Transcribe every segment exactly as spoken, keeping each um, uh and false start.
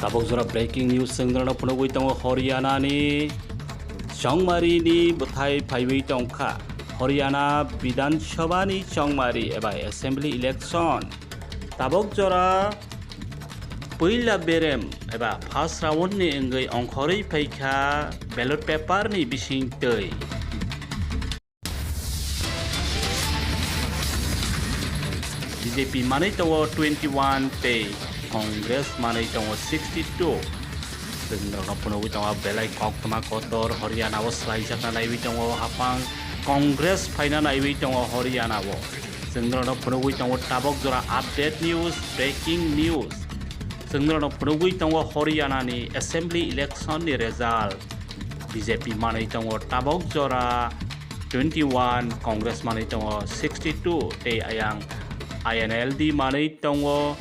Tabuk jora breaking news chwng norokno phunugwi tongo Haryana ni chongmari ni bwthai phaiwi tongkha. Haryana Bidhan Sabha ni chongmari eba assembly election tabuk jora puila berem eba first round ni wngwi ongkhorwi phaikha ballot paper ni bisingtwi. B J P manwi tongo twenty one tei Congress manwi tongo sixty two. Chwng norokno phunugwi tongo belai koktwma kotor Haryana o swlaijakna naiwi tongo haphang Congress phaina naiwi tongo Haryana o. Chwng norokno phunugwi tongo tabuk jora update news, breaking news. Chwng norokno phunugwi tongo Haryana ni assembly election ni result. B J P manwi tongo tabuk jora twenty one, Congress manwi tongo sixty two tei ayang I N L D manwi tongo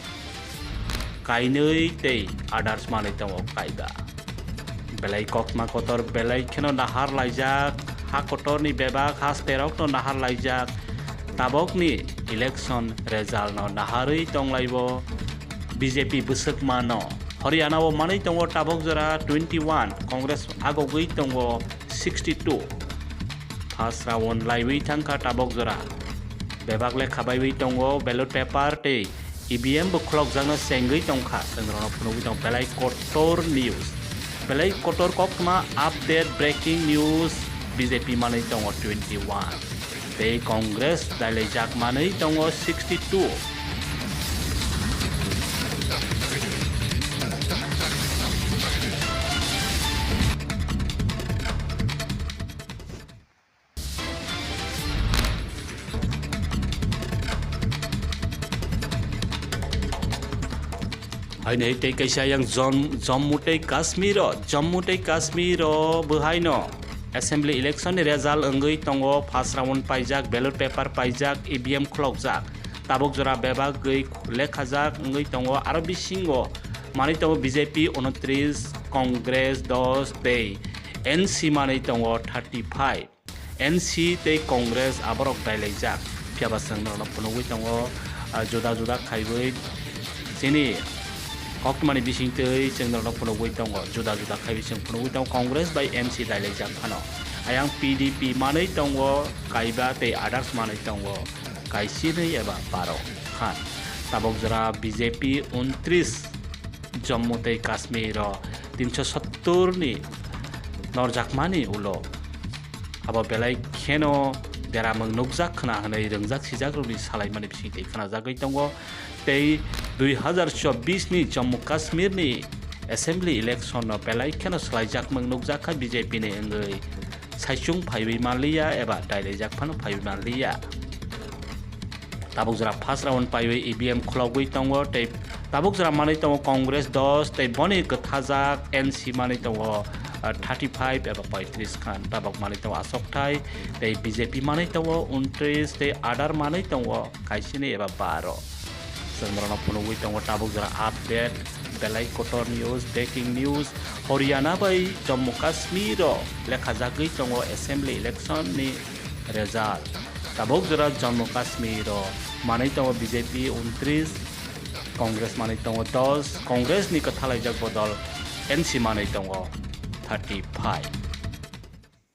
kainwi tei others manwi tongo kaiba. Belai koktwma kotor belai kheno nahar laijak, ha kotorni bebak hasterokno nahar laijak. Tabukni election result no naharwi tonglaibo B J P bwswkmano. Haryana o manwi tongo tabuk jora twenty one, Congress agogwi tongo sixty two. First round laiwi thangkha tabuk jora. Bebak lekha baiwi tongo ballot paper tei E V M bo khulokjakno chengwi tongkha. Chwng norokno phunugwi tongo belai kotor news. Belai kotor koktwma update breaking news B J P manwi tongo twenty one. Tei Congress dailaijak manwi tongo sixty two. Haino hai tei kaisa yang Jom-, Jammu tei Kashmir o, Jammu tei Kashmir o bwhaino assembly election ni result wngwi tongo, first round paijak, ballot paper paijak, E V M khulokjak. Tabuk jora bebak gwi lekhajak wngwi tongo, aro bisingo manwi tongo B J P unotris, Congress dos tei N C manwi tongo thirty five. N C tei Congress aborok dailaijak. Phiya ba chwng norokno phunugwi tongo, ah, juda juda khaiwi chini koktwmani bisingtwi chwng norokno phunugwi tongo, juda juda khaiwi chwng phunugwi tongo, Congress bai N C dailaijak phano. Ayang P D P manwi tongo, kaiba tei others manwi tongo, kaisinwi eba baro khan. Tabuk jora B J P untris, Jammu tei Kashmir o tinso sottor ni norjakmani ulo abo belai kheno deramwng nukjak khna hwnwi rwngjak sijakrokni salaimani bisingtwi khnajagwi tongo. Tei dui hazar chobbish ni Jammu Kashmir ni assembly election no belai kheno swlaijakmwng nukjakha B J P ni wngwi saichung phaiwi manliya eba dailaijak phano phaiwi manliya. Tabuk jora first round paiwi E V M khulogwi tongo tei tabuk jora manwi tongo Congress dos tei boni kwthajak N C manwi tongo, ah, thirty five eba poitris khan. Tabuk manwi tongo asokthai tei B J P manwi tongo untris tei other manwi tongo kaisini eba baro. Chwng norokno phunugwi tongo tabuk jora update, belai kotor news, breaking news. Haryana bai Jammu Kashmir o lekhajagwi tongo assembly election ni result. Tabuk jora Jammu Kashmir o manwi tongo B J P untris, Congress manwi tongo dos, Congress ni kwthalaijak bodol N C manwi tongo thirty five.